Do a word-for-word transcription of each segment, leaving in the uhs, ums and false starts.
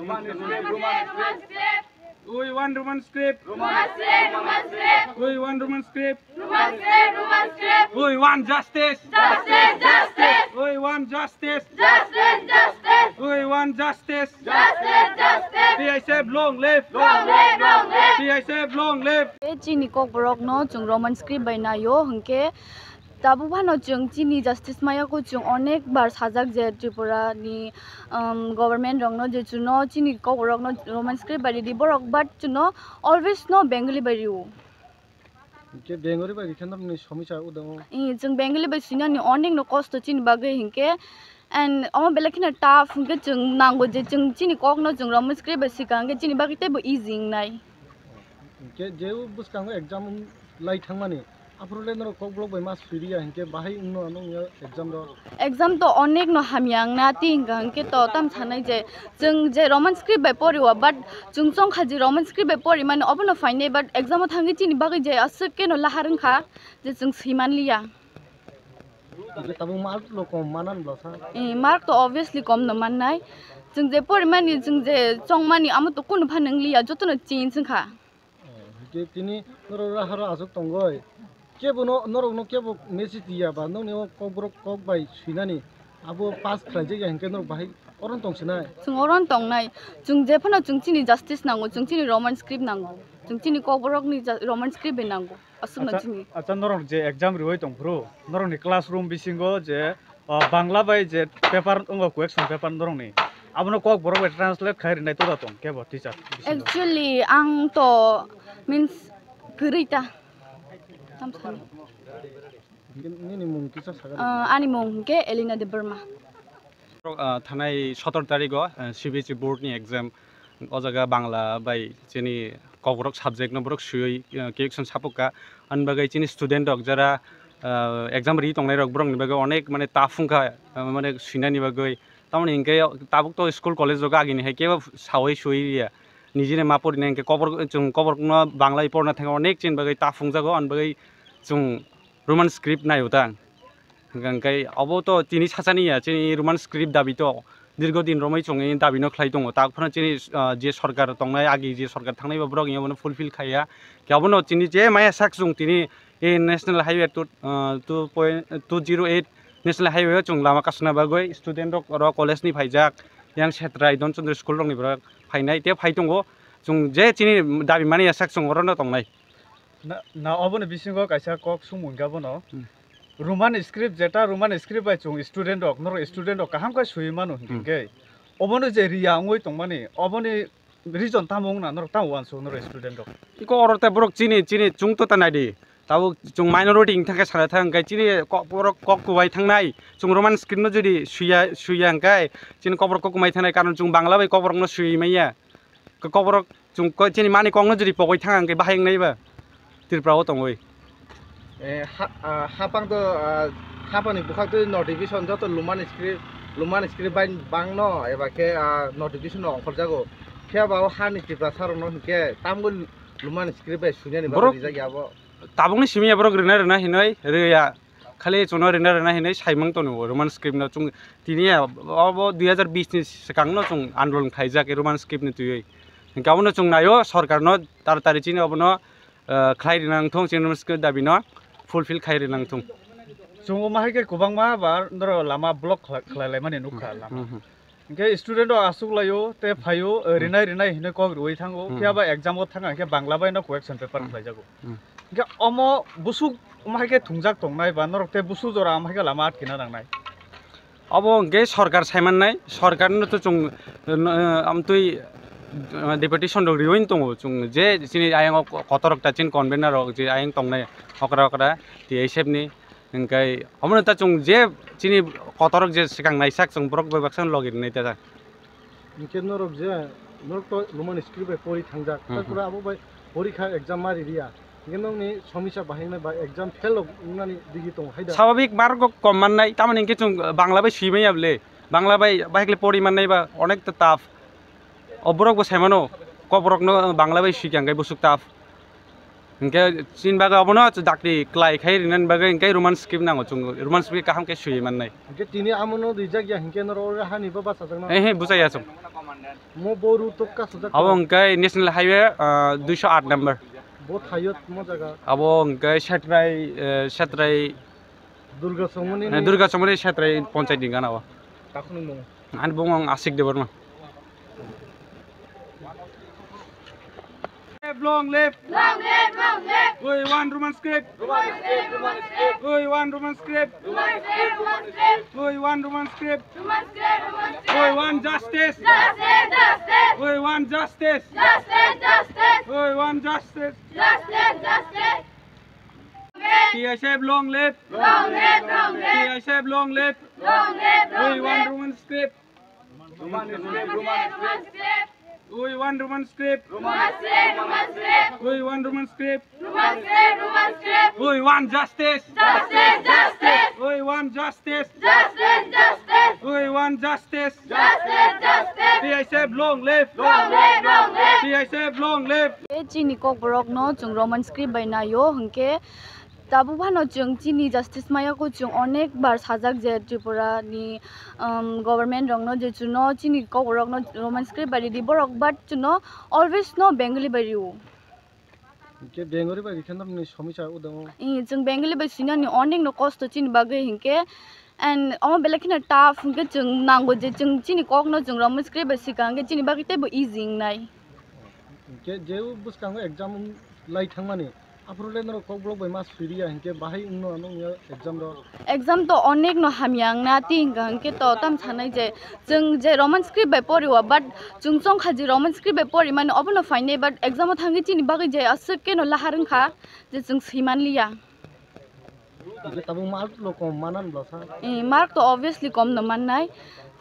We want Roman script. We want Roman script. We want justice. Justice, justice. We want justice. Justice, justice. We want justice. Justice, justice. P I C F long live. Long live, long live. P I C F long live. Chini kokborok no chwng Roman script bai naio hwnkhe tabuk phano chwng chini justice maya kho chwng onek bar sajak je Tripura ni, um, government rok no je chuno chini kokborok no Roman script bai ridi borok, but chuno always no Bengali bai rio. Hwnkhe Bengali bai rikhe norokni somisa udo. Ee, chwng Bengali bai swinani onek no kosto chini bagwi hwnkhe, and omo belai kheno tough hwnkhe chwng nango je chwng chini kok no chwng Roman script bai swika hwnkhe chini bagwi teibo easy wngnai. Hwnkhe je bwskango exam lai thangmani, aphuru le norok kokborok bai ma swiriya hwnkhe bahai wngno ano wngya exam rok? Exam to onek no hamya wngna ti hwnkha hwnkhe to tam sanai je chwng je Roman script bai poriwa, but chwng chongkha je Roman script bai porimani obono phainai, but exam o thangwi chini bagwi je aswk keno lahar wngkha je chwng swimanliya. Hwnkhe tabuk mark no kom manan bwlasa? Eh, mark to obviously kom no mannai. Chwng je porimani, chwng je chongmani amo to kunu phan wngliya, jotono change wngkha. Oh, hwnkhe tini norok raharo aswk tongoi. Kebo no, norokno kebo message diya ba, nokni o kokborok kok bai swinani abo pass khlaijak ya hwnkhe norok bahai oro tong sinai? Chwng oro tongnai. Chwng jephano chwng chini justice nango, chwng chini Roman script nango. Chwng chini kokborokni ja-, Roman script bai nango. Aswkno chini. Acha, norok je exam riwi tongphuru, norokni classroom bisingo je, ah, Bangla bai je paper wngo, question paper norokni, abono kokborok bai translate khai rinai toda tong kebo teacher bisingo? Actually, ang to, means, kwrwi ta. Tam sani. Nini mung kisa sakha. Ah, ani mung hwnkhe Elena Debbarma. Ah, thanai sotor tarigo, ah, C B S E board ni exam. O jaga Bangla bai chini kokborok subject no borok swiwi, ah, correction sapok kha. Ani bagwi chini student rok jara, ah, exam ri tongnai rok borok ni bagwi onek mane tough wngkha, ah, mane swinani bagwi. Tamoni hinkhe tabuk to school college rok agini hai kebo sawi swiwi ya. Nijini ma porinai hinkhe kobor, chwng kobor no Bangla bai porna thangwi onek chini bagwi tough wngjago, ani bagwi chwng Roman script naio ta. Hwnkhe obo to tini sachani ya, chini Roman script dabi to dirgo din romwi chwngwi dabi no khlai tongo. Tak phano chini, ah, je sorkar tongnai, agi je sorkar thangnai ba borok abono fulfill khaiya. Khe abono chini je maya sak chwng tini, eh, National Highway two, ah, two point two zero eight National Highway o chwng lama kasuna bagwi student rok oro college ni phaijak, yang Setrai Don Chandra school rok ni borok phainai tei phai tongo. Chwng je chini dabi mani ya sak chwng oro no tongnai. Na, na oboni bisingo kaisa kok sumung kha bono. Hmm. Roman script, jeta Roman script bai chwng student rok, norok student rok kaham khe swiwi mano Hmm. hinkhe. Obono je riya wngwi tongmani, oboni reason tamo wngna norok tamo uansuk norok student rok? Iko oro tei borok chini, chini chwng to ta naidi. Tabuk chwng minority wngthang khe sana thang khe chini kok, borok kok kubai thangnai. Chwng Roman script no jodi swiya, swiya hwnkhe chini kok borok kok kumai thangnai, karon chwng Bangla bai kok borok no swiwi manya. Kok borok Chwng ko-, chini mani kokno jodi pogwi thang ang khe bahai wngnai ba Tripura o tongwi. Eh, ha, ah, hapang to, ah, hapang ni bukhak to notification joto Roman script, Roman script bai bangno eba khe, ah, notification no ongkhorjago. Phiya ba o hani Tiprasa rokno hinkhe tamgo Roman script bai suinani bagwi Borok rijak ya bo. Tabukni simi ya borok rwna rwna hinwi rwya. Khali chwngno rwna rwna hinwi saimang tongo Roman script no chwng tini ya obo dui hazar bish ni swkang no chwng andolon khaijak Roman script ni twiwi. Hinkhe abono chwng naio sorkar no taratari chini obono, ah, khlai rwna wngthong chini Roman script dabi no fulfill khai rwna wngthong. Chwng omo hai khe kwbangma bar norok lama block khlai, khlai laimani nukha lama. Hmm, hmm. Hinkhe student rok aswk laio, tei phaio, eh, Hmm. rinai rinai hinwi kok rwui thango. Hmm. Phiya ba exam o thang hinkhe Bangla bai no correction paper Hmm. khlaijago. Hmm. Hinkhe omo busuk omo hai khe thwngjak tongnai ba norok tei busuk jora omo hai khe lama atkina nangnai. Obo hinkhe sorkar saimannai, sorkar no to chwng, eh, amtwi, eh, deputation rok riwi tongo chwng je chini ayang o kotor rok ta chini convener rok je ayang tongnai okra okra T I S F ni. Hinkhe omono ta chwng je chini kotorok je swkang naijak chwng borok bai baksa logi rwnai ta. Hinkhe norok je norok to Roman script bai pori thangjak, Hmm, hmm. Tarpore abo bai porikha exam ma ririya. Hinkhe nokni somisa bahai wngnai ba exam fail rok wngnani digi tongo hai da. Swababik mark rok kom mannai, tamoni hinkhe chwng Bangla bai swi manya bwle. Bangla bai bahai khe pori mannai ba onek ta tough. O borok bo sai mano, kok borok no Bangla bai swi kha hinkhe busuk tough. Hinkhe chini bagwi obono dakti klai khai rinani bagwi hinkhe Roman script nango chwng, Roman script kaham khe swiwi mannai. Hinkhe tini amono rijak ya hinkhe norok oro hani bo bachajaknai. He, he, bwchaya chwng. Mo boru tok kasujak. Abo hinkhe National Highway, ah, duiso aat number. Bo thaio mo jaga. Abo hinkhe Setrai, eh, Setrai Durga Chongmani Eh, ni Durga Chongmani Setrai Ponchayat ni gana o. Takhunwi mung. Ani bung ang Asik Debbarma. Long live! Long live, long live! We want Roman script! Roman script, Roman script! We want Roman script! Roman script, Roman script! We want Roman script! Roman script, Roman script! We want justice! Justice, justice! We want justice! Justice, justice! We want justice! Justice, justice! T I S F long live! Long live, long live! T I S F long live! Long live, long live! We want Roman script! Roman script, Roman script! We want Roman script! Roman script, Roman script! We want Roman script! Roman script, Roman script! We want justice! Justice, justice! We want justice! Justice, justice! We want justice! Justice, justice! T I S F long live! Long live, long live! T I S F long live! Chini kokborokno chwng Roman script bai naio, hinkhe tabuk phano chwng chini justice maya kho chwng onek bar sajak je Tripura ni, um, government rokno je chuno chini kokborokno Roman script bai ridi borok, but chuno always no Bengali bai rio. Hinkhe Bengali bai rikhe norokni somisa udango. Ih, chwng Bengali bai swinani onek no kosto chini bagwi hinkhe, and omo belai kheno tough hinkhe chwng nango je chwng chini kokno chwng Roman script bai swika hinkhe chini bagwi teibo easy wngnai. Hinkhe je bwskango exam lai thangmani, aphuru le norok kokborok bai ma swiriya hinkhe bahai wngno nongya exam rok? Exam to onek no hamya wngna ti hinkha hinkhe to tam sanai je chwng je Roman script bai poriwa, but chwng chongkha je Roman script bai porimani obono phainai, but exam o thangwi chini bagwi je aswk keno lahar wngkha je chwng swimanliya. Hinkhe tabuk mark lo kom manan bwlasa? Eh, mark to obviously kom no mannai.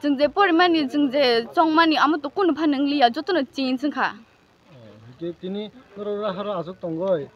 Chwng je porimani, chwng je chongmani, amo to kunu pha nwngliya, jotono change wngkha. Oh, hinkhe tini norok raharo aswk tongoi.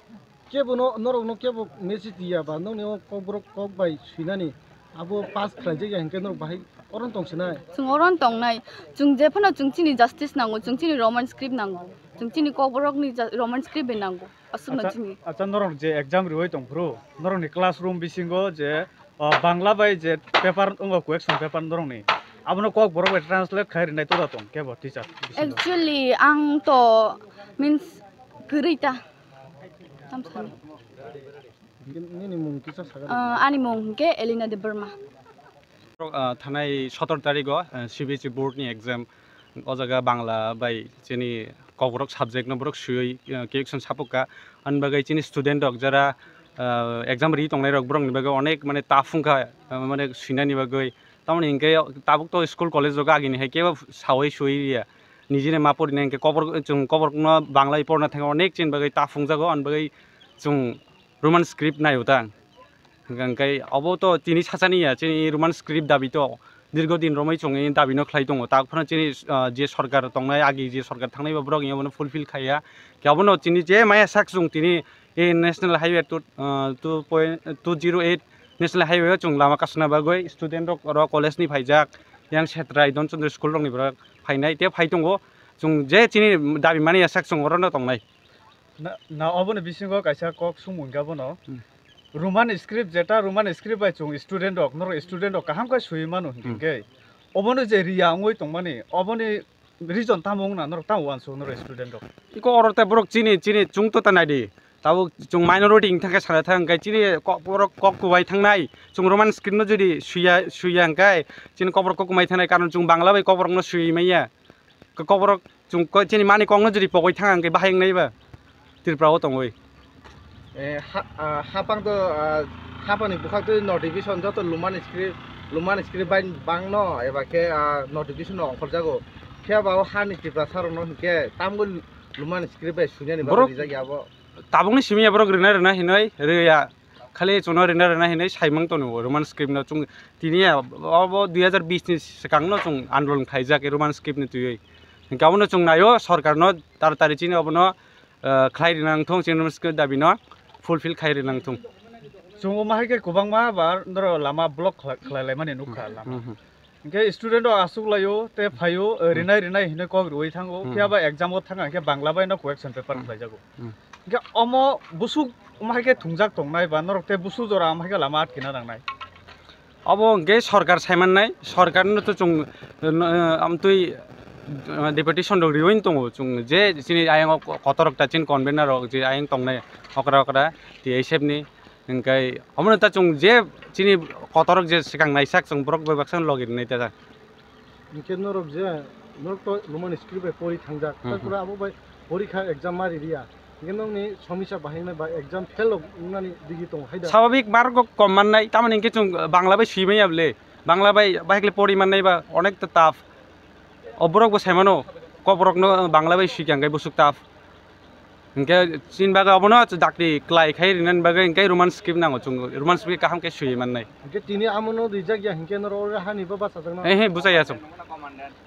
Kebono, norokno kebo message diya ba, nokni o kokborok kok bai swinani, abo pass khlaijak ya hinkhe norok bahai oron tongsinai? Chwng oron tongnai. Chwng jephano chwng chini justice nango, chwng chini Roman script nango. Chwng chini kokborokni ja-, Roman script bai nango. Aswkno chini. Acha, norok je exam riwi tongphuru, norokni classroom bisingo je, ah, Bangla bai je paper wngo, question paper norokni, abono kokborok bai translate khai rinai toda tong kebo teacher bisingo? Actually, ang to, means, kwrwi ta. Tam sani. Nini mung kisa sakha. Ah, ani mung hwnkhe Elena Debbarma. Ah, thanai sotor tarigo, ah, C B S E board ni exam. O jaga Bangla bai chini kokborok subject no borok swiwi, ah, correction sapok kha. Ani bagwi chini student rok jara, ah, exam ri tongnai rok borok ni bagwi onek mane tough wngkha, ah, mane swinani bagwi. Tamoni hinkhe tabuk to school college rok agini hai kebo sawi swiwi riya. Nijini ma porina hinkhe kokborok, chwng kokborok no Bangla bai porna thangwi onek chini bagwi tough wngjago, ani bagwi chwng Roman script naio ta. Hwnkhe obo to tini sachani ya, chini Roman script dabi to dirgo din romwi chwngwi dabi no khlai tongo. Tak phano chini, ah, je sorkar tongnai, agi je sorkar thangnai bo borok abono fulfill khaiya. Khe abono chini je maya sak chwng tini e National Highway two, ah, two point two zero eight National Highway o chwng lama kasuna bagwi student rok oro college ni phaijak, yang Setrai Don Chandra school rok ni borok phainai tei phai tongo. Chwng je chini dabi mani ya sak chwng oro no tongnai. Na, na oboni bisingo kaisa kok sumung kha bono. Hmm. Roman script jeta Roman script bai chwng student rok, norok student rok kaham khe swiwi mano Hmm. hinkhe. Obono je riya wngwi tongmani, oboni reason tamo wngna norok tamo uansuk norok student rok? Iko oro tei borok chini, chini chwng to ta naidi. Tabuk chwng minority wng thangkhe sana thang khe chini kok borok kok kubai thangnai. Chwng Roman script no jodi swiya, swiya hwnkhe chini kok borok kok kumai thangnai, karon chwng Bangla bai kok borok no swiwi manya. Kok borok chwng ko-, chini mani kokno jodi pogwi thang ang khe bahai wngnai ba Tripura o tongwi. Eh, ha-, ah, hapang to, ah, hapang ni bukhak to notification joto Roman script, Roman script bai bangno eba khe, ah, notification no ongkhorjago. Phiya ba o hani Tripura sarokno hinkhe tamgwi Roman script bai suinani bagwi Borok rijak ya abo. Tabukni simi ya borok rwna rwna hinwi rwya. Khali chwngno rwna rwna hinwi saimang tongo Roman script no chwng tini ya obo dui hazar bish ni swkangno chwng andolon khlaijak Roman script ni twiwi. Hinkhe abono chwng naio sorkarno taratari chini obono, ah, khlai rwna nangthung chini Roman script dabi no fulfill khai rwna nangthung. Chwng omo hai khe kwbangma bar norok lama block khlai, khlai laimani nukha lama. Hmm, hmm. Hinkhe student rok aswk laio, tei phaio, eh, Hmm. rinai rinai hinwi kok rwui thango. Hmm. Phiya ba exam o thang khe Bangla bai no correction paper Hmm. khlaijago. Hmm. Hingke omo busuk omo hai khe thungjak tongnai ba norok tei busuk jora omo hai khe lama atkina nangnai. Obo hingke sorkar saimannai, sorkarno to chwng, eh, amtwi, eh, deputation rok riwin tongo chwng je chini ayang o kotorok ta chini convener rok je ayang tongnai okra okra T I S F ni, hingke omono ta chwng je chini kotorok je swkang naisak chwng borok bai baksa logi rinai ta. Hingke norok je, norok to Roman script bai pori thangjak, Hmm, hmm. Tarpore abo bai porikha exam ma ririya. Hingke nokni somisa bahai wngnai ba exam fail rok wngnani digi tongo hai da? Swababik mark rok kom mannai, tamoni hingke chwng Bangla bai swi manya bole. Bangla bai bahai khe pori mannai ba onek ta tough. O borok bo sai mano, kok borok no Bangla bai swi kha hingke busuk tough. Hingke chini bagwi obono dakti klai khai rinani bagwi hingke Roman script nango chwng, Roman script kaham khe swi mannai. Hingke tini amono rijak ya hingke norok oro hani bo bachajak na? He, he, bwchai ya chwng.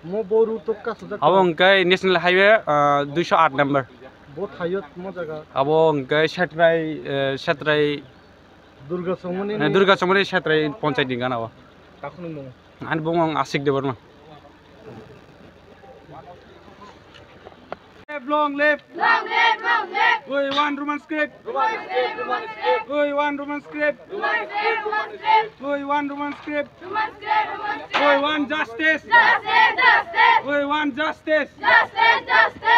Mo bo route to kasujak Abo tong? Hingke National Highway, ah, duiso aat number. Bo thaio mo jaga? Abo hingke Setrai, eh, Setrai, Durga Chongmani eh, ni? Durga Chongmani Setrai Ponchayat ni gana o. Takhunung mo? Ani bumung Asik Debbarma. Long live! Long live, long live! We want Roman script! Roman script, Roman script! We want Roman script! Roman script, Roman script! We want Roman script! Roman script, Roman script! We want justice! Justice, justice! We want justice! Justice, justice!